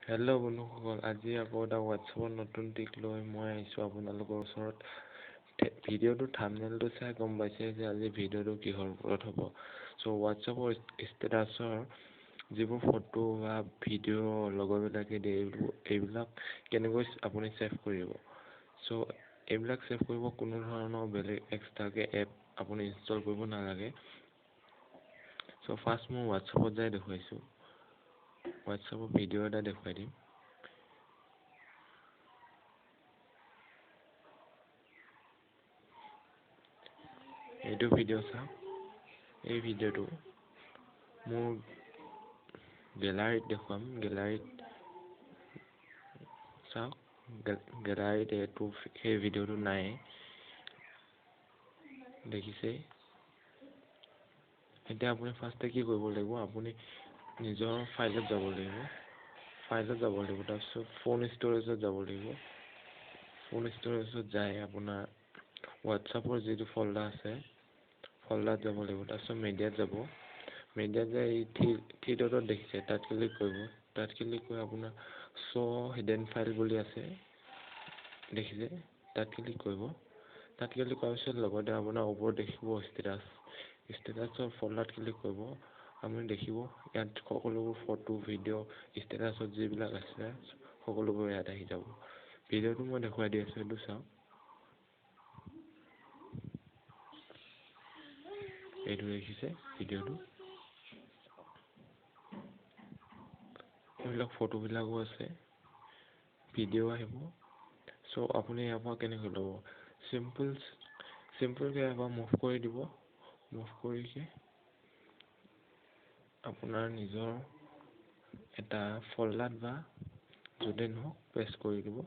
Hello' বন্ধুসকল, আজি আকৌ এটা হোৱাটছএপৰ নতুন ট্ৰিক লৈ মই আহিছোঁ আপোনালোকৰ ওচৰত। ভিডিঅ'টো থাম্বনেইলটো চাই গম পাইছে যে আজি ভিডিঅ'টো কিহৰ ওপৰত হ'ব। চ' হোৱাটছএপৰ ষ্টেটাছৰ যিবোৰ ফটো বা ভিডিঅ' লগৰবিলাকে দিয়ে, এইবিলাক কেনেকৈ আপুনি ছেভ কৰিব। চ' এইবিলাক ছেভ কৰিব কোনো ধৰণৰ বেলেগ এক্সট্ৰাকৈ এপ আপুনি ইনষ্টল কৰিব নালাগে। চ' ফাৰ্ষ্ট মই হোৱাটছএপত যাই দেখুৱাইছোঁ, হোৱাটছএপৰ ভিডিঅ' এটা দেখুৱাই দিম। এইটো ভিডিঅ' চাওক, এই ভিডিঅ'টো মোৰ গেলাৰীত দেখুৱাম। গেলাৰীত চাওক, গেলাৰীত এইটো সেই ভিডিঅ'টো নাই, দেখিছেই। এতিয়া আপুনি ফাৰ্ষ্টে কি কৰিব লাগিব, আপুনি নিজৰ ফাইলত যাব লাগিব, ফাইলত যাব লাগিব, তাৰপিছত ফোন ষ্ট'ৰেজত যাব লাগিব। ফোন ষ্ট'ৰেজত যাই আপোনাৰ হোৱাটছএপৰ যিটো ফল্ডাৰ আছে, ফল্ডাৰত যাব লাগিব। তাৰপিছত মিডিয়াত যাব, মিডিয়াত যাই এই থ্ৰী ডটত দেখিছে, তাত ক্লিক কৰিব। তাত ক্লিক কৰি আপোনাৰ শ্ব' হিডেন ফাইল বুলি আছে, দেখিছে, তাত ক্লিক কৰিব। তাত ক্লিক কৰাৰ পিছত লগতে আপোনাৰ ওপৰত দেখিব ষ্টেটাছ, ষ্টেটাছৰ ফল্ডাৰত ক্লিক কৰিব। আপুনি দেখিব ইয়াত সকলোবোৰ ফটো, ভিডিঅ', ষ্টেটাছত যিবিলাক আছে সকলোবোৰ ইয়াত আহি যাব। ভিডিঅ'টো মই দেখুৱাই দি আছোঁ, এইটো চাওক, এইটো দেখিছে ভিডিঅ'টো, এইবিলাক ফটোবিলাকো আছে, ভিডিঅ' আহিব। চ' আপুনি ইয়াৰ পৰা কেনেকৈ ল'ব, চিম্পলকৈ ইয়াৰ পৰা মুভ কৰি দিব। মুভ কৰিকে আপোনাৰ নিজৰ এটা ফল্ডাৰত বা য'তে নহওক পেষ্ট কৰি দিব।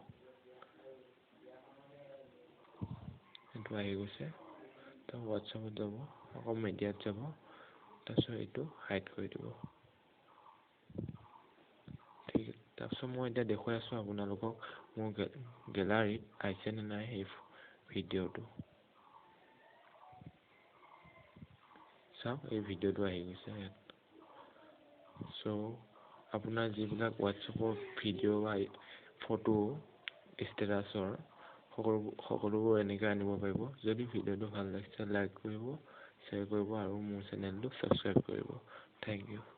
এইটো আহি গৈছে। তো হোৱাটছএপত যাব, আকৌ মিডিয়াত যাব, তাৰপিছত এইটো হাইড কৰি দিব। ঠিক, তাৰপিছত মই এতিয়া দেখুৱাই আছোঁ আপোনালোকক মোৰ গেলাৰীত আহিছে নে নাই সেই ভিডিঅ'টো। চাওক, এই ভিডিঅ'টো আহি গৈছে ইয়াত। চ' আপোনাৰ যিবিলাক হোৱাটছএপৰ ভিডিঅ' বা ফটো ষ্টেটাছৰ সকলোবোৰ এনেকৈ আনিব পাৰিব। যদি ভিডিঅ'টো ভাল লাগিছে, লাইক কৰিব, শ্বেয়াৰ কৰিব আৰু মোৰ চেনেলটো ছাবস্ক্ৰাইব কৰিব। Thank you.